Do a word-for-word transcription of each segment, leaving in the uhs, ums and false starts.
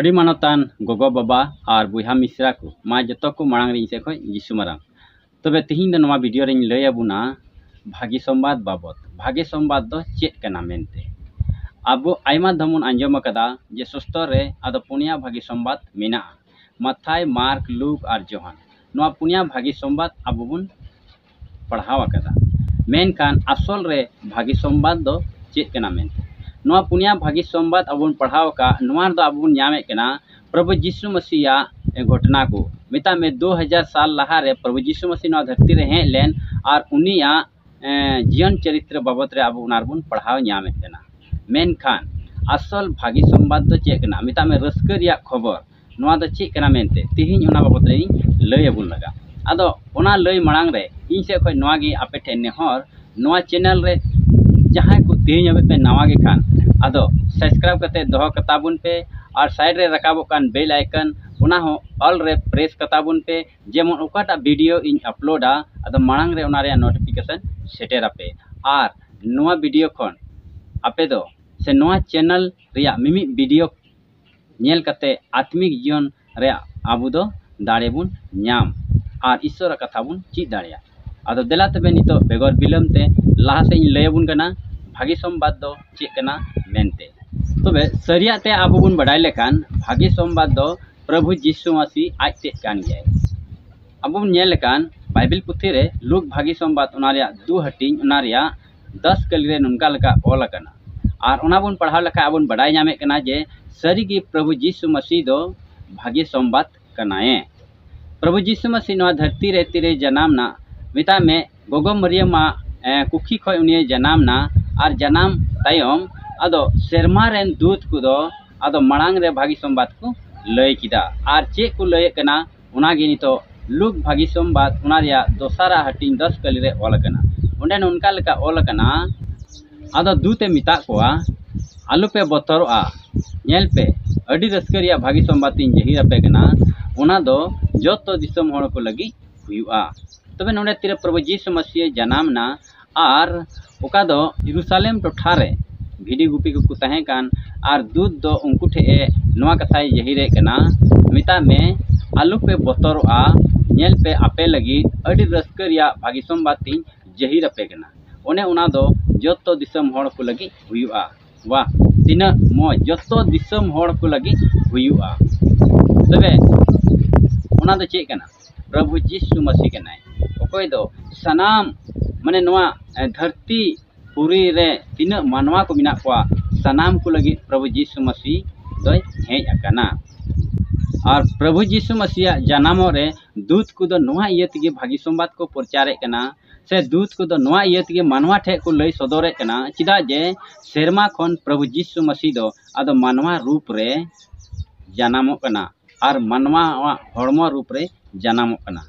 ᱟᱹᱰᱤ ᱢᱟᱱᱚᱛᱟᱱ ᱜᱚᱜᱚ ᱵᱟᱵᱟ ᱟᱨ ᱵᱚᱭᱦᱟ ᱢᱤᱥᱨᱟ ᱠᱚ, ᱢᱟ ᱡᱚᱛᱚ ᱠᱚ ᱢᱟᱲᱟᱝ ᱨᱮ ᱤᱧ ᱥᱮᱫ ᱠᱷᱚᱱ ᱡᱤᱥᱩ ᱢᱟᱨᱟᱝ᱾ ᱛᱚᱵᱮ ᱛᱤᱦᱤᱧ ᱫᱚ ᱱᱚᱣᱟ ᱵᱷᱤᱰᱤᱭᱳ ᱨᱮᱧ ᱞᱟᱹᱭ ᱟᱵᱚᱱᱟ ᱵᱷᱟᱹᱜᱤ ᱥᱚᱢᱵᱟᱫ ᱵᱟᱵᱚᱛ᱾ ᱵᱷᱟᱹᱜᱤ ᱥᱚᱢᱵᱟᱫ ᱫᱚ ᱪᱮᱫ ᱠᱟᱱᱟ ᱢᱮᱱᱛᱮ? ᱟᱵᱚ ᱟᱭᱢᱟ ᱫᱷᱟᱣ ᱵᱚᱱ ᱟᱸᱡᱚᱢ ᱟᱠᱟᱫᱟ ᱡᱮ ᱥᱩᱥᱛᱚᱨ ᱨᱮ ᱟᱫᱚ ᱯᱩᱱᱭᱟ ᱵᱷᱟᱹᱜᱤ ᱥᱚᱢᱵᱟᱫ ᱢᱮᱱᱟᱜᱼᱟ, ᱢᱟᱛᱷᱟᱭ, ᱢᱟᱨᱠ, ᱞᱩᱠ ᱟᱨ ᱡᱳᱦᱟᱱ᱾ ᱱᱚᱣᱟ ᱯᱩᱱᱭᱟ ᱵᱷᱟᱹᱜᱤ ᱥᱚᱢᱵᱟᱫ ᱟᱵᱚ ᱵᱚᱱ ᱯᱟᱲᱦᱟᱣ ᱟᱠᱟᱫᱟ᱾ ᱢᱮᱱᱠᱷᱟᱱ ᱟᱥᱚᱞ ᱨᱮ ᱵᱷᱟᱹᱜᱤ ᱥᱚᱢᱵᱟᱫ ᱫᱚ ᱪᱮᱫ ᱠᱟᱱᱟ ᱢᱮᱱᱛᱮ? ᱱᱚᱣᱟ ᱯᱩᱱᱭᱟ ᱵᱷᱟᱹᱜᱤ ᱥᱚᱢᱵᱟᱫ ᱟᱵᱚ ᱵᱚᱱ ᱯᱟᱲᱦᱟᱣ ᱟᱠᱟᱫ, ᱱᱚᱣᱟ ᱨᱮᱫᱚ ᱟᱵᱚ ᱵᱚᱱ ᱧᱟᱢᱮᱫ ᱠᱟᱱᱟ ᱯᱨᱚᱵᱷᱩ ᱡᱤᱥᱩ ᱢᱟᱹᱥᱤᱭᱟᱜ ᱜᱷᱚᱴᱚᱱᱟ ᱠᱚ᱾ ᱢᱮᱛᱟᱜ ᱢᱮ, ᱫᱩ ᱦᱟᱡᱟᱨ ᱥᱟᱞ ᱞᱟᱦᱟᱨᱮ ᱯᱨᱚᱵᱷᱩ ᱡᱤᱥᱩ ᱢᱟᱹᱥᱤ ᱱᱚᱣᱟ ᱫᱷᱟᱹᱨᱛᱤ ᱨᱮ ᱦᱮᱡ ᱞᱮᱱ ᱟᱨ ᱩᱱᱤᱭᱟᱜ, ᱮ, ᱡᱤᱭᱚᱱ ᱪᱚᱨᱤᱛᱨᱚ ᱵᱟᱵᱚᱛ ᱨᱮ ᱟᱵᱚ ᱚᱱᱟ ᱨᱮᱵᱚᱱ ᱯᱟᱲᱦᱟᱣ ᱧᱟᱢᱮᱫ ᱠᱟᱱᱟ᱾ ᱢᱮᱱᱠᱷᱟᱱ ᱟᱥᱚᱞ ᱵᱷᱟᱹᱜᱤ ᱥᱚᱢᱵᱟᱫ ᱫᱚ ᱪᱮᱫ ᱠᱟᱱᱟ? ᱢᱮᱛᱟᱜ ᱢᱮ, ᱨᱟᱹᱥᱠᱟᱹ ᱨᱮᱭᱟᱜ ᱠᱷᱚᱵᱚᱨ᱾ ᱱᱚᱣᱟ ᱫᱚ ᱪᱮᱫ ᱠᱟᱱᱟ ᱢᱮᱱᱛᱮ ᱛᱮᱦᱮᱧ ᱚᱱᱟ ᱵᱟᱵᱚᱛ ᱨᱮᱧ ᱞᱟᱹᱭ ᱟᱵᱚᱱ ᱞᱟᱜᱟ᱾ ᱟᱫᱚ ᱚᱱᱟ ᱞᱟᱹᱭ ᱢᱟᱲᱟᱝ ᱨᱮ ᱤᱧ ᱥᱮᱫ ᱠᱷᱚᱱ ᱱᱚᱣᱟ ᱜᱮ ᱟᱯᱮ ᱴᱷᱮᱱ ᱱᱮᱦᱚᱨ, ᱱᱚᱣᱟ ᱪᱮᱱᱮᱞ ᱨᱮ ᱡᱟᱦᱟᱸᱭ ᱠᱚ ᱛᱮᱦᱮᱧ ᱦᱟᱹᱵᱤᱡ ᱯᱮ ᱱᱟᱣᱟ ᱜᱮ ᱠᱷᱟᱱ, ᱟᱫᱚ ᱥᱟᱵᱥᱠᱨᱟᱭᱤᱵ ᱠᱟᱛᱮ ᱫᱚᱦᱚ ᱠᱟᱛᱟ ᱵᱚᱱ ᱯᱮ ᱟᱨ ᱥᱟᱭᱤᱰ ᱨᱮ ᱨᱟᱠᱟᱵᱚᱜ ᱠᱟᱱ ᱵᱮᱞ ᱟᱭᱠᱚᱱ, ᱚᱱᱟ ᱦᱚᱸ ᱚᱞ ᱨᱮ ᱯᱨᱮᱥ ᱠᱟᱛᱟ ᱵᱚᱱ ᱯᱮ, ᱡᱮᱢᱚᱱ ᱚᱠᱟᱴᱟᱜ ᱵᱷᱤᱰᱤᱭᱳ ᱤᱧ ᱟᱯᱞᱳᱰᱟ, ᱟᱫᱚ ᱢᱟᱲᱟᱝ ᱨᱮ ᱚᱱᱟ ᱨᱮᱭᱟᱜ ᱱᱳᱴᱤᱯᱷᱤᱠᱮᱥᱚᱱ ᱥᱮᱴᱮᱨ ᱟᱯᱮ᱾ ᱟᱨ ᱱᱚᱣᱟ ᱵᱷᱤᱰᱤᱭᱳ ᱠᱷᱚᱱ ᱟᱯᱮ ᱫᱚ ᱥᱮ ᱱᱚᱣᱟ ᱪᱮᱱᱮᱞ ᱨᱮᱭᱟᱜ ᱢᱤᱢᱤᱫ ᱵᱷᱤᱰᱤᱭᱳ ᱧᱮᱞ ᱠᱟᱛᱮ ᱟᱛᱢᱤᱠ ᱡᱤᱭᱚᱱ ᱨᱮ ᱟᱵᱚ ᱫᱚ ᱫᱟᱲᱮ ᱵᱚᱱ ᱧᱟᱢ ᱟᱨ ᱤᱥᱥᱚᱨᱟᱜ ᱠᱟᱛᱷᱟ ᱵᱚᱱ ᱪᱮᱫ ᱫᱟᱲᱮᱭᱟᱜᱼᱟ᱾ ᱟᱫᱚ ᱫᱮᱞᱟ ᱛᱚᱵᱮ ᱱᱤᱛᱚᱜ ᱵᱮᱜᱚᱨ ᱵᱤᱞᱚᱢ ᱛᱮ ᱞᱟᱦᱟ ᱥᱮᱫ ᱤᱧ ᱞᱟᱹᱭ ᱟᱵᱚᱱ ᱠᱟᱱᱟ ᱵᱷᱟᱹᱜᱤ ᱥᱚᱢᱵᱟᱫ ᱫᱚ ᱪᱮᱫ ᱠᱟᱱᱟ ᱢᱮᱱᱛᱮ᱾ ᱛᱚᱵᱮ ᱥᱟᱹᱨᱤᱭᱟᱜ ᱛᱮ ᱟᱵᱚ ᱵᱚᱱ ᱵᱟᱰᱟᱭ ᱞᱮᱠᱷᱟᱱ, ᱵᱷᱟᱹᱜᱤ ᱥᱚᱢᱵᱟᱫ ᱫᱚ ᱯᱨᱚᱵᱷᱩ ᱡᱤᱥᱩ ᱢᱟᱹᱥᱤ ᱟᱡ ᱛᱮᱫ ᱠᱟᱱ ᱜᱮᱭᱟᱭ᱾ ᱟᱵᱚ ᱵᱚᱱ ᱧᱮᱞ ᱞᱮᱠᱷᱟᱱ ᱵᱟᱭᱵᱮᱞ ᱯᱩᱛᱷᱤ ᱨᱮ ᱞᱩᱠ ᱵᱷᱟᱹᱜᱤ ᱥᱚᱢᱵᱟᱫ, ᱚᱱᱟ ᱨᱮᱭᱟᱜ ᱫᱩ ᱦᱟᱹᱴᱤᱧ, ᱚᱱᱟ ᱨᱮᱭᱟᱜ ᱫᱚᱥ ᱠᱟᱹᱞᱤ ᱨᱮ ᱱᱚᱝᱠᱟ ᱞᱮᱠᱟ ᱚᱞ ᱟᱠᱟᱱᱟ᱾ ᱟᱨ ᱚᱱᱟ ᱵᱚᱱ ᱯᱟᱲᱦᱟᱣ ᱞᱮᱠᱷᱟᱱ ᱟᱵᱚ ᱵᱚᱱ ᱵᱟᱰᱟᱭ ᱧᱟᱢᱮᱫ ᱠᱟᱱᱟ ᱡᱮ ᱥᱟᱹᱨᱤᱜᱮ ᱯᱨᱚᱵᱷᱩ ᱡᱤᱥᱩ ᱢᱟᱹᱥᱤ ᱫᱚ ᱵᱷᱟᱹᱜᱤ ᱥᱚᱢᱵᱟᱫ ᱠᱟᱱᱟᱭ᱾ ᱯᱨᱚᱵᱷᱩ ᱡᱤᱥᱩ ᱢᱟᱹᱥᱤ ᱱᱚᱣᱟ ᱫᱷᱟᱹᱨᱛᱤ ᱨᱮ ᱛᱤᱨᱮ ᱡᱟᱱᱟᱢ ᱱᱟ, ᱢᱮᱛᱟᱜ ᱢᱮ, ᱜᱚᱜᱚ ᱢᱟᱹᱨᱤᱭᱟᱢᱟᱜ, ᱮ, ᱠᱩᱠᱷᱤ ᱠᱷᱚᱱ ᱩᱱᱤᱭᱮ ᱡᱟᱱᱟᱢ ᱱᱟ᱾ ᱟᱨ ᱡᱟᱱᱟᱢ ᱛᱟᱭᱚᱢ ᱟᱫᱚ ᱥᱮᱨᱢᱟ ᱨᱮᱱ ᱫᱩᱛ ᱠᱚᱫᱚ ᱟᱫᱚ ᱢᱟᱲᱟᱝ ᱨᱮ ᱵᱷᱟᱹᱜᱤ ᱥᱚᱢᱵᱟᱫ ᱠᱚ ᱞᱟᱹᱭ ᱠᱮᱫᱟ᱾ ᱟᱨ ᱪᱮᱫ ᱠᱚ ᱞᱟᱹᱭᱮᱫ ᱠᱟᱱᱟ, ᱚᱱᱟᱜᱮ ᱱᱤᱛᱚᱜ ᱞᱩᱠ ᱵᱷᱟᱹᱜᱤ ᱥᱚᱢᱵᱟᱫ, ᱚᱱᱟ ᱨᱮᱭᱟᱜ ᱫᱚᱥᱟᱨᱟᱜ ᱦᱟᱹᱴᱤᱧ ᱫᱚᱥ ᱠᱟᱹᱞᱤ ᱨᱮ ᱚᱞ ᱟᱠᱟᱱᱟ᱾ ᱚᱸᱰᱮ ᱱᱚᱝᱠᱟ ᱞᱮᱠᱟ ᱚᱞ ᱟᱠᱟᱱᱟ, ᱟᱫᱚ ᱫᱩᱛ ᱮ ᱢᱮᱛᱟᱜ ᱠᱚᱣᱟ, "ᱟᱞᱚᱯᱮ ᱵᱚᱛᱚᱨᱚᱜᱼᱟ, ᱧᱮᱞ ᱯᱮ, ᱟᱹᱰᱤ ᱨᱟᱹᱥᱠᱟᱹ ᱨᱮᱭᱟᱜ ᱵᱷᱟᱹᱜᱤ ᱥᱚᱢᱵᱟᱫ ᱤᱧ ᱡᱟᱹᱦᱤᱨ ᱟᱯᱮ ᱠᱟᱱᱟ, ᱚᱱᱟ ᱫᱚ ᱡᱚᱛᱚ ᱫᱤᱥᱚᱢ ᱦᱚᱲ ᱠᱚ ᱞᱟᱹᱜᱤᱫ ᱦᱩᱭᱩᱜᱼᱟ᱾" ᱛᱚᱵᱮ ᱱᱚᱰᱮ ᱛᱤᱨᱮ ᱯᱨᱚᱵᱷᱩ ᱡᱤᱥᱩ ᱢᱟᱹᱥᱤᱭ ᱡᱟᱱᱟᱢ ᱮᱱᱟ, ᱟᱨ ᱚᱠᱟ ᱫᱚ ᱭᱮᱨᱩᱥᱟᱞᱮᱢ ᱴᱚᱴᱷᱟ ᱨᱮ ᱵᱷᱤᱰᱤ ᱜᱩᱯᱤ ᱠᱚᱠᱚ ᱛᱟᱦᱮᱸ ᱠᱟᱱ, ᱟᱨ ᱫᱩᱛ ᱫᱚ ᱩᱱᱠᱩ ᱴᱷᱮᱱ ᱮ ᱱᱚᱣᱟ ᱠᱟᱛᱷᱟᱭ ᱡᱟᱹᱦᱤᱨᱮᱫ ᱠᱟᱱᱟ, ᱢᱮᱛᱟᱜ ᱢᱮ, ᱟᱞᱚᱯᱮ ᱵᱚᱛᱚᱨᱚᱜᱼᱟ, ᱧᱮᱞ ᱯᱮ, ᱟᱯᱮ ᱞᱟᱹᱜᱤᱫ ᱟᱹᱰᱤ ᱨᱟᱹᱥᱠᱟᱹ ᱨᱮᱭᱟᱜ ᱵᱷᱟᱹᱜᱤ ᱥᱚᱢᱵᱟᱫ ᱤᱧ ᱡᱟᱹᱦᱤᱨ ᱟᱯᱮ ᱠᱟᱱᱟ᱾ ᱚᱱᱮ ᱚᱱᱟ ᱫᱚ ᱡᱚᱛᱚ ᱫᱤᱥᱚᱢ ᱦᱚᱲ ᱠᱚ ᱞᱟᱹᱜᱤᱫ ᱦᱩᱭᱩᱜᱼᱟ᱾ ᱣᱟᱦ, ᱛᱤᱱᱟᱹᱜ ᱢᱚᱡᱽ, ᱡᱚᱛᱚ ᱫᱤᱥᱚᱢ ᱦᱚᱲ ᱠᱚ ᱞᱟᱹᱜᱤᱫ ᱦᱩᱭᱩᱜᱼᱟ᱾ ᱛᱚᱵᱮ ᱚᱱᱟ ᱫᱚ ᱪᱮᱫ ᱠᱟᱱᱟ? ᱯᱨᱚᱵᱷᱩ ᱡᱤᱥᱩ ᱢᱟᱹᱥᱤ ᱠᱟᱱᱟᱭ, ᱚᱠᱚᱭ ᱫᱚ ᱥᱟᱱᱟᱢ, ᱢᱟᱱᱮ, ᱱᱚᱣᱟ ᱮ, ᱫᱷᱟᱹᱨᱛᱤ ᱯᱩᱨᱤ ᱨᱮ ᱛᱤᱱᱟᱹᱜ ᱢᱟᱱᱣᱟ ᱠᱚ ᱢᱮᱱᱟᱜ ᱠᱚᱣᱟ, ᱥᱟᱱᱟᱢ ᱠᱚ ᱞᱟᱹᱜᱤᱫ ᱯᱨᱚᱵᱷᱩ ᱡᱤᱥᱩ ᱢᱟᱹᱥᱤ ᱫᱚᱭ ᱦᱮᱡ ᱟᱠᱟᱱᱟ᱾ ᱟᱨ ᱯᱨᱚᱵᱷᱩ ᱡᱤᱥᱩ ᱢᱟᱹᱥᱤᱭᱟᱜ ᱡᱟᱱᱟᱢᱚᱜ ᱨᱮ ᱫᱩᱛ ᱠᱚᱫᱚ ᱱᱚᱣᱟ ᱤᱭᱟᱹ ᱛᱮᱜᱮ ᱵᱷᱟᱹᱜᱤ ᱥᱚᱢᱵᱟᱫ ᱠᱚ ᱯᱨᱚᱪᱟᱨᱮᱫ ᱠᱟᱱᱟ, ᱥᱮ ᱫᱩᱛ ᱠᱚᱫᱚ ᱱᱚᱣᱟ ᱤᱭᱟᱹ ᱛᱮᱜᱮ ᱢᱟᱱᱣᱟ ᱴᱷᱮᱱ ᱠᱚ ᱞᱟᱹᱭ ᱥᱚᱫᱚᱨᱮᱫ ᱠᱟᱱᱟ, ᱪᱮᱫᱟᱜ ᱡᱮ ᱥᱮᱨᱢᱟ ᱠᱷᱚᱱ ᱯᱨᱚᱵᱷᱩ ᱡᱤᱥᱩ ᱢᱟᱹᱥᱤ ᱫᱚ ᱟᱫᱚ ᱢᱟᱱᱣᱟ ᱨᱩᱯ ᱨᱮ ᱡᱟᱱᱟᱢᱚᱜ ᱠᱟᱱᱟ ᱟᱨ ᱢᱟᱱᱣᱟᱣᱟᱜ ᱦᱚᱲᱢᱚ ᱨᱩᱯ ᱨᱮ ᱡᱟᱱᱟᱢᱚᱜ ᱠᱟᱱᱟ᱾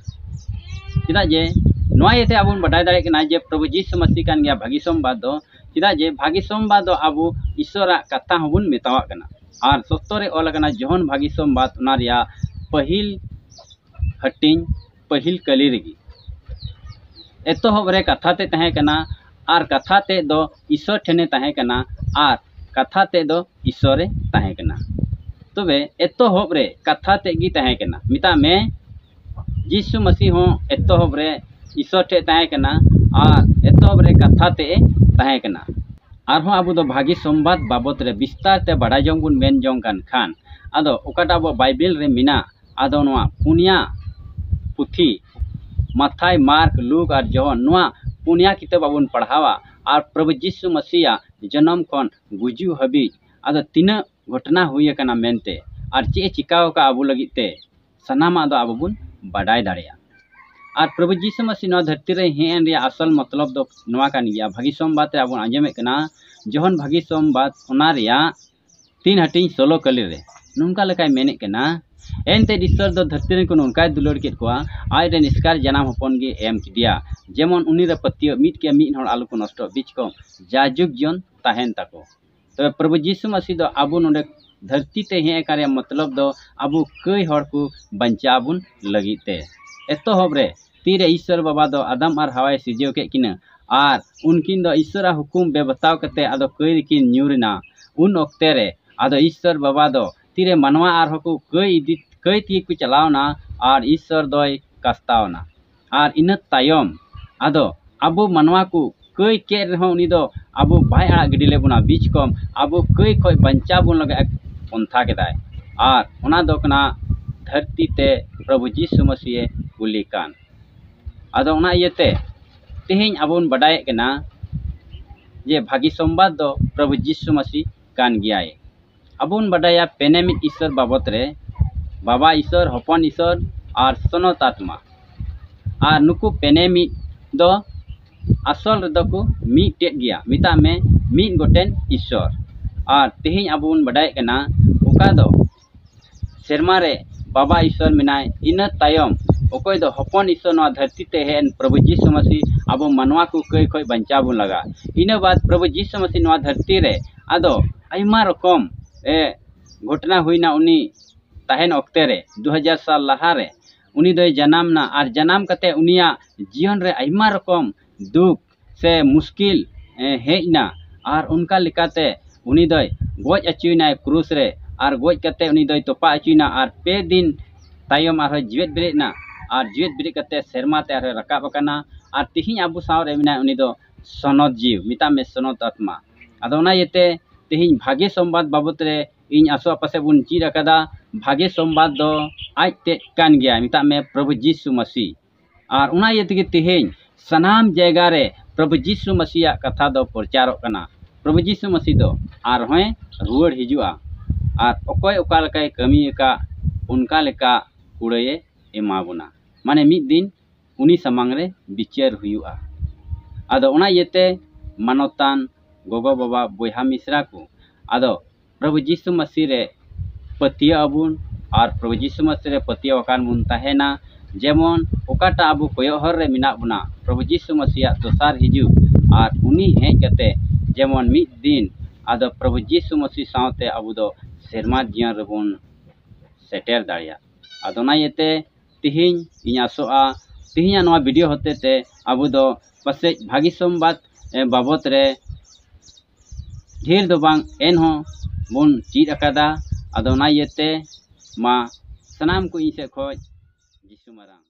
ᱪᱮᱫᱟᱜ ᱡᱮ ᱱᱚᱣᱟ ᱤᱭᱟᱹᱛᱮ ᱟᱵᱚ ᱵᱚᱱ ᱵᱟᱰᱟᱭ ᱫᱟᱲᱮᱭᱟᱜ ᱠᱟᱱᱟ ᱡᱮ ᱯᱨᱚᱵᱷᱩ ᱡᱤᱥᱩ ᱢᱟᱹᱥᱤ ᱠᱟᱱ ᱜᱮᱭᱟ ᱵᱷᱟᱹᱜᱤ ᱥᱚᱢᱵᱟᱫ ᱫᱚ, ᱪᱮᱫᱟᱜ ᱡᱮ ᱵᱷᱟᱹᱜᱤ ᱥᱚᱢᱵᱟᱫ ᱫᱚ ᱟᱵᱚ ᱤᱥᱚᱨᱟᱜ ᱠᱟᱛᱷᱟ ᱦᱚᱸᱵᱚᱱ ᱢᱮᱛᱟᱣᱟᱜ ᱠᱟᱱᱟ᱾ ᱟᱨ ᱥᱚᱛᱛᱚ ᱨᱮ ᱚᱞ ᱟᱠᱟᱱᱟ ᱡᱚᱦᱚᱱ ᱵᱷᱟᱹᱜᱤ ᱥᱚᱢᱵᱟᱫ, ᱚᱱᱟ ᱨᱮᱭᱟᱜ ᱯᱟᱹᱦᱤᱞ ᱦᱟᱹᱴᱤᱧ, ᱯᱟᱹᱦᱤᱞ ᱠᱟᱹᱞᱤ ᱨᱮᱜᱮ, ᱮᱛᱚᱦᱚᱵ ᱨᱮ ᱠᱟᱛᱷᱟ ᱛᱮ ᱛᱟᱦᱮᱸ ᱠᱟᱱᱟ, ᱟᱨ ᱠᱟᱛᱷᱟ ᱛᱮᱫ ᱫᱚ ᱤᱥᱚᱨ ᱴᱷᱮᱱᱮ ᱛᱟᱦᱮᱸ ᱠᱟᱱᱟ, ᱟᱨ ᱠᱟᱛᱷᱟ ᱛᱮᱫ ᱫᱚ ᱤᱥᱚᱨᱮ ᱛᱟᱦᱮᱸ ᱠᱟᱱᱟ᱾ ᱛᱚᱵᱮ ᱮᱛᱚᱦᱚᱵ ᱨᱮ ᱠᱟᱛᱷᱟ ᱛᱮᱫ ᱜᱮ ᱛᱟᱦᱮᱸ ᱠᱟᱱᱟ᱾ ᱢᱮᱛᱟᱜ ᱢᱮ, ᱡᱤᱥᱩ ᱢᱟᱹᱥᱤ ᱦᱚᱸ ᱮᱛᱚᱦᱚᱵ ᱨᱮ ᱤᱥᱚᱨ ᱴᱷᱮᱱ ᱛᱟᱦᱮᱸ ᱠᱟᱱᱟ, ᱟᱨ ᱮᱛᱚᱦᱚᱵ ᱨᱮ ᱠᱟᱛᱷᱟ ᱛᱮᱫ ᱮ ᱛᱟᱦᱮᱸ ᱠᱟᱱᱟ᱾ ᱟᱨᱦᱚᱸ ᱟᱵᱚ ᱫᱚ ᱵᱷᱟᱹᱜᱤ ᱥᱚᱢᱵᱟᱫ ᱵᱟᱵᱚᱛ ᱨᱮ ᱵᱤᱥᱛᱟᱨ ᱛᱮ ᱵᱟᱰᱟᱭ ᱡᱚᱝ ᱵᱚᱱ ᱢᱮᱱ ᱡᱚᱝ ᱠᱟᱱ ᱠᱷᱟᱱ, ᱟᱫᱚ ᱚᱠᱟᱴᱟᱜ ᱟᱵᱚᱣᱟᱜ ᱵᱟᱭᱵᱮᱞ ᱨᱮ ᱢᱮᱱᱟᱜ, ᱟᱫᱚ ᱱᱚᱣᱟ ᱯᱩᱱᱭᱟ ᱯᱩᱛᱷᱤ, ᱢᱟᱛᱷᱟᱭ, ᱢᱟᱨᱠ, ᱞᱩᱠ ᱟᱨ ᱡᱚᱦᱚᱱ, ᱱᱚᱣᱟ ᱯᱩᱱᱭᱟ ᱠᱤᱛᱟᱹᱵ ᱟᱵᱚ ᱵᱚᱱ ᱯᱟᱲᱦᱟᱣᱟ᱾ ᱟᱨ ᱯᱨᱚᱵᱷᱩ ᱡᱤᱥᱩ ᱢᱟᱹᱥᱤᱭᱟᱜ ᱡᱚᱱᱚᱢ ᱠᱷᱚᱱ ᱜᱩᱡᱩᱜ ᱦᱟᱹᱵᱤᱡ ᱟᱫᱚ ᱛᱤᱱᱟᱹᱜ ᱜᱷᱚᱴᱚᱱᱟ ᱦᱩᱭ ᱟᱠᱟᱱᱟ ᱢᱮᱱᱛᱮ, ᱟᱨ ᱪᱮᱫ ᱮ ᱪᱤᱠᱟᱹᱣ ᱟᱠᱟᱫᱼᱟ ᱟᱵᱚ ᱞᱟᱹᱜᱤᱫ ᱛᱮ, ᱥᱟᱱᱟᱢᱟᱜ ᱫᱚ ᱟᱵᱚ ᱵᱚᱱ ᱵᱟᱰᱟᱭ ᱫᱟᱲᱮᱭᱟᱜᱼᱟ᱾ ᱟᱨ ᱯᱨᱚᱵᱷᱩ ᱡᱤᱥᱩ ᱢᱟᱹᱥᱤ ᱱᱚᱣᱟ ᱫᱷᱟᱹᱨᱛᱤ ᱨᱮ ᱦᱮᱡ ᱮᱱ ᱨᱮᱭᱟᱜ ᱟᱥᱚᱞ ᱢᱚᱛᱞᱚᱵ ᱫᱚ ᱱᱚᱣᱟ ᱠᱟᱱ ᱜᱮᱭᱟ᱾ ᱵᱷᱟᱹᱜᱤ ᱥᱚᱢᱵᱟᱫ ᱨᱮ ᱟᱵᱚ ᱵᱚᱱ ᱟᱸᱡᱚᱢᱮᱫ ᱠᱟᱱᱟ, ᱡᱚᱦᱚᱱ ᱵᱷᱟᱹᱜᱤ ᱥᱚᱢᱵᱟᱫ, ᱚᱱᱟ ᱨᱮᱭᱟᱜ ᱛᱤᱱ ᱦᱟᱹᱴᱤᱧ ᱥᱳᱞᱳ ᱠᱟᱹᱞᱤ ᱨᱮ ᱱᱚᱝᱠᱟ ᱞᱮᱠᱟᱭ ᱢᱮᱱᱮᱫ ᱠᱟᱱᱟ, ᱮᱱᱛᱮ ᱤᱥᱥᱚᱨ ᱫᱚ ᱫᱷᱟᱹᱨᱛᱤ ᱨᱮᱱ ᱠᱚ ᱱᱚᱝᱠᱟᱭ ᱫᱩᱞᱟᱹᱲ ᱠᱮᱫ ᱠᱚᱣᱟ, ᱟᱡ ᱨᱮᱱ ᱮᱥᱠᱟᱨ ᱡᱟᱱᱟᱢ ᱦᱚᱯᱚᱱ ᱜᱮ ᱮᱢ ᱠᱮᱫᱮᱭᱟ, ᱡᱮᱢᱚᱱ ᱩᱱᱤ ᱨᱮ ᱯᱟᱹᱛᱭᱟᱹᱣ ᱢᱤᱫ ᱠᱮ ᱢᱤᱫ ᱦᱚᱲ ᱟᱞᱚ ᱠᱚ ᱱᱚᱥᱴᱚᱜ, ᱵᱤᱪ ᱠᱚ ᱡᱟᱭᱡᱩᱜᱽ ᱡᱤᱭᱚᱱ ᱛᱟᱦᱮᱱ ᱛᱟᱠᱚ᱾ ᱛᱚᱵᱮ ᱯᱨᱚᱵᱷᱩ ᱡᱤᱥᱩ ᱢᱟᱹᱥᱤ ᱫᱚ ᱟᱵᱚ ᱱᱚᱰᱮ ᱫᱷᱟᱹᱨᱛᱤ ᱛᱮ ᱦᱮᱡ ᱟᱠᱟᱱ ᱨᱮᱭᱟᱜ ᱢᱚᱛᱞᱚᱵ ᱫᱚ ᱟᱵᱚ ᱠᱟᱹᱭ ᱦᱚᱲ ᱠᱚ ᱵᱟᱧᱪᱟᱣ ᱵᱚᱱ ᱞᱟᱹᱜᱤᱫ ᱛᱮ᱾ ᱮᱛᱚᱦᱚᱵ ᱨᱮ ᱛᱤᱨᱮ ᱤᱥᱥᱚᱨ ᱵᱟᱵᱟ ᱫᱚ ᱟᱫᱟᱢ ᱟᱨ ᱦᱟᱣᱟᱭ ᱥᱤᱨᱡᱟᱹᱣ ᱠᱮᱫ ᱠᱤᱱᱟᱹ, ᱟᱨ ᱩᱱᱠᱤᱱ ᱫᱚ ᱤᱥᱥᱚᱨᱟᱜ ᱦᱩᱠᱩᱢ ᱵᱮᱵᱟᱛᱟᱣ ᱠᱟᱛᱮ ᱟᱫᱚ ᱠᱟᱹᱭ ᱨᱮᱠᱤᱱ ᱧᱩᱨ ᱮᱱᱟ᱾ ᱩᱱ ᱚᱠᱛᱮ ᱨᱮ ᱟᱫᱚ ᱤᱥᱥᱚᱨ ᱵᱟᱵᱟ ᱫᱚ ᱛᱤᱨᱮ ᱢᱟᱱᱣᱟ ᱟᱨᱦᱚᱸ ᱠᱚ ᱠᱟᱹᱭ ᱤᱫᱤ, ᱠᱟᱹᱭ ᱛᱮᱜᱮ ᱠᱚ ᱪᱟᱞᱟᱣᱱᱟ ᱟᱨ ᱤᱥᱥᱚᱨ ᱫᱚᱭ ᱠᱟᱥᱛᱟᱣᱱᱟ᱾ ᱟᱨ ᱤᱱᱟᱹ ᱛᱟᱭᱚᱢ ᱟᱫᱚ ᱟᱵᱚ ᱢᱟᱱᱣᱟ ᱠᱚ ᱠᱟᱹᱭ ᱠᱮᱫ ᱨᱮᱦᱚᱸ ᱩᱱᱤ ᱫᱚ ᱟᱵᱚ ᱵᱟᱭ ᱟᱲᱟᱜ ᱜᱤᱰᱤ ᱞᱮᱫ ᱵᱚᱱᱟ, ᱵᱤᱪ ᱠᱚᱢ ᱟᱵᱚ ᱠᱟᱹᱭ ᱠᱷᱚᱱ ᱵᱟᱧᱪᱟᱣ ᱵᱚᱱ ᱞᱟᱹᱜᱤᱫ ᱮ ᱯᱚᱱᱛᱷᱟ ᱠᱮᱫᱟᱭ᱾ ᱟᱨ ᱚᱱᱟ ᱫᱚ ᱠᱟᱱᱟ ᱫᱷᱟᱹᱨᱛᱤ ᱛᱮ ᱯᱨᱚᱵᱷᱩ ᱡᱤᱥᱩ ᱢᱟᱹᱥᱤᱭᱮ ᱠᱩᱞᱤ ᱠᱟᱱ᱾ ᱟᱫᱚ ᱚᱱᱟ ᱤᱭᱟᱹᱛᱮ ᱛᱮᱦᱮᱧ ᱟᱵᱚ ᱵᱚᱱ ᱵᱟᱰᱟᱭᱮᱫ ᱠᱟᱱᱟ ᱡᱮ ᱵᱷᱟᱹᱜᱤ ᱥᱚᱢᱵᱟᱫ ᱫᱚ ᱯᱨᱚᱵᱷᱩ ᱡᱤᱥᱩ ᱢᱟᱹᱥᱤ ᱠᱟᱱ ᱜᱮᱭᱟᱭ᱾ ᱟᱵᱚ ᱵᱚᱱ ᱵᱟᱰᱟᱭᱟ ᱯᱮᱱᱮ ᱢᱤᱫ ᱤᱥᱥᱚᱨ ᱵᱟᱵᱚᱛ ᱨᱮ, ᱵᱟᱵᱟ ᱤᱥᱥᱚᱨ, ᱦᱚᱯᱚᱱ ᱤᱥᱥᱚᱨ ᱟᱨ ᱥᱚᱱᱚᱛ ᱟᱛᱢᱟ᱾ ᱟᱨ ᱱᱩᱠᱩ ᱯᱮᱱᱮ ᱢᱤᱫ ᱫᱚ ᱟᱥᱚᱞ ᱨᱮᱫᱚ ᱠᱚ ᱢᱤᱫᱴᱮᱡ ᱜᱮᱭᱟ, ᱢᱮᱛᱟᱜ ᱢᱮ ᱢᱤᱫ ᱜᱚᱴᱮᱱ ᱤᱥᱥᱚᱨ᱾ ᱟᱨ ᱛᱮᱦᱮᱧ ᱟᱵᱚ ᱵᱚᱱ ᱵᱟᱰᱟᱭᱮᱫ ᱠᱟᱱᱟ ᱚᱠᱟ ᱫᱚ ᱥᱮᱨᱢᱟ ᱨᱮ ᱵᱟᱵᱟ ᱤᱥᱥᱚᱨ ᱢᱮᱱᱟᱭ, ᱤᱱᱟᱹ ᱛᱟᱭᱚᱢ ᱚᱠᱚᱭ ᱫᱚ ᱦᱚᱯᱚᱱ ᱤᱥᱥᱚᱨ ᱱᱚᱣᱟ ᱫᱷᱟᱹᱨᱛᱤ ᱛᱮ ᱦᱮᱡ ᱮᱱ ᱯᱨᱚᱵᱷᱩ ᱡᱤᱥᱩ ᱢᱟᱹᱥᱤ ᱟᱵᱚ ᱢᱟᱱᱣᱟ ᱠᱚ ᱠᱟᱹᱭ ᱠᱷᱚᱱ ᱵᱟᱧᱪᱟᱣ ᱵᱚᱱ ᱞᱟᱜᱟ᱾ ᱤᱱᱟᱹ ᱵᱟᱫ ᱯᱨᱚᱵᱷᱩ ᱡᱤᱥᱩ ᱢᱟᱹᱥᱤ ᱱᱚᱣᱟ ᱫᱷᱟᱹᱨᱛᱤ ᱨᱮ ᱟᱫᱚ ᱟᱭᱢᱟ ᱨᱚᱠᱚᱢ ᱮ, ᱜᱷᱚᱴᱚᱱᱟ ᱦᱩᱭᱱᱟ᱾ ᱩᱱᱤ ᱛᱟᱦᱮᱱ ᱚᱠᱛᱮ ᱨᱮ ᱫᱩ ᱦᱟᱡᱟᱨ ᱥᱟᱞ ᱞᱟᱦᱟ ᱨᱮ ᱩᱱᱤ ᱫᱚᱭ ᱡᱟᱱᱟᱢ ᱱᱟ ᱟᱨ ᱡᱟᱱᱟᱢ ᱠᱟᱛᱮ ᱩᱱᱤᱭᱟᱜ ᱡᱤᱭᱚᱱ ᱨᱮ ᱟᱭᱢᱟ ᱨᱚᱠᱚᱢ ᱫᱩᱠ ᱥᱮ ᱢᱩᱥᱠᱤᱞ ᱮ, ᱦᱮᱡ ᱮᱱᱟ᱾ ᱟᱨ ᱚᱱᱠᱟ ᱞᱮᱠᱟᱛᱮ ᱩᱱᱤ ᱫᱚᱭ ᱜᱚᱡ ᱦᱚᱪᱚᱭᱮᱱᱟᱭ ᱠᱨᱩᱥ ᱨᱮ, ᱟᱨ ᱜᱚᱡ ᱠᱟᱛᱮ ᱩᱱᱤ ᱫᱚᱭ ᱛᱚᱯᱟ ᱦᱚᱪᱚᱭᱮᱱᱟ ᱟᱨ ᱯᱮ ᱫᱤᱱ ᱛᱟᱭᱚᱢ ᱟᱨᱦᱚᱸ ᱡᱤᱣᱮᱫ ᱵᱮᱨᱮᱫ ᱮᱱᱟ᱾ ᱟᱨ ᱡᱤᱣᱮᱫ ᱵᱮᱨᱮᱫ ᱠᱟᱛᱮ ᱥᱮᱨᱢᱟ ᱛᱮ ᱟᱨᱦᱚᱸ ᱨᱟᱠᱟᱵ ᱟᱠᱟᱱᱟ᱾ ᱟᱨ ᱛᱤᱦᱤᱧ ᱟᱵᱚ ᱥᱟᱶ ᱨᱮ ᱢᱮᱱᱟᱭ, ᱩᱱᱤ ᱫᱚ ᱥᱚᱱᱚᱛ ᱡᱤᱣᱤ, ᱢᱮᱛᱟᱜ ᱢᱮ ᱥᱚᱱᱚᱛ ᱟᱛᱢᱟ᱾ ᱟᱫᱚ ᱚᱱᱟ ᱤᱭᱟᱹᱛᱮ ᱛᱤᱦᱤᱧ ᱵᱷᱟᱜᱮ ᱥᱚᱢᱵᱟᱫ ᱵᱟᱵᱚᱛ ᱨᱮ ᱤᱧ ᱟᱥᱚᱜᱼᱟ ᱯᱟᱥᱮᱡ ᱵᱚᱱ ᱪᱮᱫ ᱟᱠᱟᱫᱟ, ᱵᱷᱟᱜᱮ ᱥᱚᱢᱵᱟᱫ ᱫᱚ ᱟᱡ ᱛᱮᱫ ᱠᱟᱱ ᱜᱮᱭᱟ, ᱢᱮᱛᱟᱜ ᱢᱮ ᱯᱨᱚᱵᱷᱩ ᱡᱤᱥᱩ ᱢᱟᱹᱥᱤ᱾ ᱟᱨ ᱚᱱᱟ ᱤᱭᱟᱹ ᱛᱮᱜᱮ ᱛᱮᱦᱮᱧ ᱥᱟᱱᱟᱢ ᱡᱟᱭᱜᱟ ᱨᱮ ᱯᱨᱚᱵᱷᱩ ᱡᱤᱥᱩ ᱢᱟᱹᱥᱤᱭᱟᱜ ᱠᱟᱛᱷᱟ ᱫᱚ ᱯᱨᱚᱪᱟᱨᱚᱜ ᱠᱟᱱᱟ᱾ ᱯᱨᱚᱵᱷᱩ ᱡᱤᱥᱩ ᱢᱟᱹᱥᱤ ᱫᱚ ᱟᱨᱦᱚᱸᱭ ᱨᱩᱣᱟᱹᱲ ᱦᱤᱡᱩᱜᱼᱟ᱾ ᱟᱨ ᱚᱠᱚᱭ ᱚᱠᱟ ᱞᱮᱠᱟᱭ ᱠᱟᱹᱢᱤ ᱟᱠᱟᱫ, ᱚᱱᱠᱟ ᱞᱮᱠᱟ ᱠᱩᱲᱟᱹᱭᱮ ᱮᱢᱟ ᱵᱚᱱᱟ᱾ ᱢᱟᱱᱮ ᱢᱤᱫ ᱫᱤᱱ ᱩᱱᱤ ᱥᱟᱢᱟᱝ ᱨᱮ ᱵᱤᱪᱟᱹᱨ ᱦᱩᱭᱩᱜᱼᱟ᱾ ᱟᱫᱚ ᱚᱱᱟ ᱤᱭᱟᱹᱛᱮ ᱢᱟᱱᱚᱛᱟᱱ ᱜᱚᱜᱚ ᱵᱟᱵᱟ, ᱵᱚᱭᱦᱟ ᱢᱤᱥᱨᱟ ᱠᱚ, ᱟᱫᱚ ᱯᱨᱚᱵᱷᱩ ᱡᱤᱥᱩ ᱢᱟᱹᱥᱤ ᱨᱮ ᱯᱟᱹᱛᱭᱟᱹᱜ ᱟᱵᱚᱱ᱾ ᱟᱨ ᱯᱨᱚᱵᱷᱩ ᱡᱤᱥᱩ ᱢᱟᱹᱥᱤ ᱨᱮ ᱯᱟᱹᱛᱭᱟᱹᱣ ᱟᱠᱟᱱ ᱵᱚᱱ ᱛᱟᱦᱮᱱᱟ, ᱡᱮᱢᱚᱱ ᱚᱠᱟᱴᱟᱜ ᱟᱵᱚ ᱠᱚᱭᱚᱜ ᱦᱚᱨ ᱨᱮ ᱢᱮᱱᱟᱜ ᱵᱚᱱᱟ, ᱯᱨᱚᱵᱷᱩ ᱡᱤᱥᱩ ᱢᱟᱹᱥᱤᱭᱟᱜ ᱫᱚᱥᱟᱨ ᱦᱤᱡᱩᱜ, ᱟᱨ ᱩᱱᱤ ᱦᱮᱡ ᱠᱟᱛᱮ ᱡᱮᱢᱚᱱ ᱢᱤᱫ ᱫᱤᱱ ᱟᱫᱚ ᱯᱨᱚᱵᱷᱩ ᱡᱤᱥᱩ ᱢᱟᱹᱥᱤ ᱥᱟᱶᱛᱮ ᱟᱵᱚ ᱫᱚ ᱥᱮᱨᱢᱟ ᱡᱤᱭᱚᱱ ᱨᱮᱵᱚᱱ ᱥᱮᱴᱮᱨ ᱫᱟᱲᱮᱭᱟᱜ᱾ ᱟᱫᱚ ᱚᱱᱟ ᱤᱭᱟᱹᱛᱮ ᱛᱤᱦᱤᱧ ᱤᱧ ᱟᱥᱚᱜᱼᱟ, ᱛᱤᱦᱤᱧᱟᱜ ᱱᱚᱣᱟ ᱵᱷᱤᱰᱤᱭᱳ ᱦᱚᱛᱮ ᱛᱮ ᱟᱵᱚ ᱫᱚ ᱯᱟᱥᱮᱡ ᱵᱷᱟᱹᱜᱤ ᱥᱚᱢᱵᱟᱫ, ᱮ, ᱵᱟᱵᱚᱛ ᱨᱮ ᱰᱷᱮᱨ ᱫᱚ ᱵᱟᱝ, ᱮᱱᱦᱚᱸ ᱵᱚᱱ ᱪᱮᱫ ᱟᱠᱟᱫᱟ᱾ ᱟᱫᱚ ᱚᱱᱟ ᱤᱭᱟᱹᱛᱮ ᱢᱟ ᱥᱟᱱᱟᱢ ᱠᱚ ᱤᱧ ᱥᱮᱫ ᱠᱷᱚᱱ ᱡᱤᱥᱩ ᱢᱟᱨᱟᱝ᱾